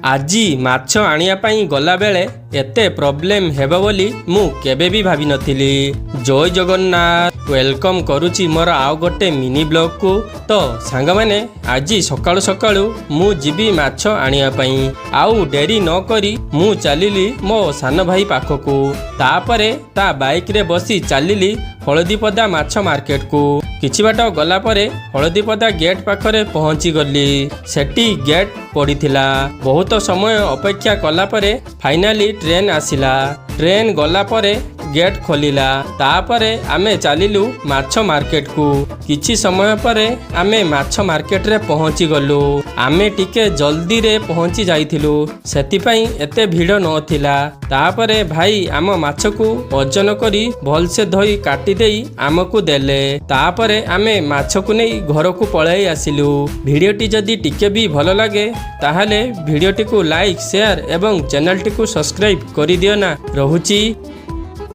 ଆଜି ମାଛ ଆଣିବା ପାଇଁ ଗଲାବେଳେ ଏତେ ପ୍ରୋବ୍ଲେମ୍ ହେବ ବୋଲି ମୁଁ କେବେ ବି ଭାବିନଥିଲି। ଜୟ ଜଗନ୍ନାଥ। Welcome କରୁଛି ମୋର ଆଉ ଗୋଟେ ମିନି ବ୍ଲଗ୍କୁ। ତ ସାଙ୍ଗମାନେ, ଆଜି ସକାଳୁ ସକାଳୁ ମୁଁ ଯିବି ମାଛ ଆଣିବା ପାଇଁ। ଆଉ ଡେରି ନ କରି ମୁଁ ଚାଲିଲି ମୋ ସାନ ଭାଇ ପାଖକୁ। ତାପରେ ତା ବାଇକରେ ବସି ଚାଲିଲି ହଳଦୀପଦା ମାଛ ମାର୍କେଟକୁ। କିଛି ବାଟ ଗଲା ପରେ ହଳଦୀପଦା ଗେଟ୍ ପାଖରେ ପହଞ୍ଚିଗଲି। ସେଠି ଗେଟ୍ ପଡ଼ିଥିଲା। ବହୁତ ସମୟ ଅପେକ୍ଷା କଲା ପରେ ଫାଇନାଲି ଟ୍ରେନ୍ ଆସିଲା। ଟ୍ରେନ୍ ଗଲା ପରେ ଗେଟ୍ ଖୋଲିଲା। ତାପରେ ଆମେ ଚାଲିଲୁ ମାଛ ମାର୍କେଟକୁ। କିଛି ସମୟ ପରେ ଆମେ ମାଛ ମାର୍କେଟରେ ପହଞ୍ଚି ଗଲୁ। ଆମେ ଟିକେ ଜଲ୍ଦିରେ ପହଞ୍ଚି ଯାଇଥିଲୁ, ସେଥିପାଇଁ ଏତେ ଭିଡ଼ ନଥିଲା। ତାପରେ ଭାଇ ଆମ ମାଛକୁ ଓଜନ କରି ଭଲସେ ଧୋଇ କାଟି ଦେଇ ଆମକୁ ଦେଲେ। ତାପରେ ଆମେ ମାଛକୁ ନେଇ ଘରକୁ ପଳାଇ ଆସିଲୁ। ଭିଡ଼ିଓଟି ଯଦି ଟିକେ ବି ଭଲ ଲାଗେ, ତାହେଲେ ଭିଡ଼ିଓଟିକୁ ଲାଇକ୍, ସେୟାର ଏବଂ ଚ୍ୟାନେଲଟିକୁ ସବସ୍କ୍ରାଇବ୍ କରିଦିଅ ନା। ରହୁଛି।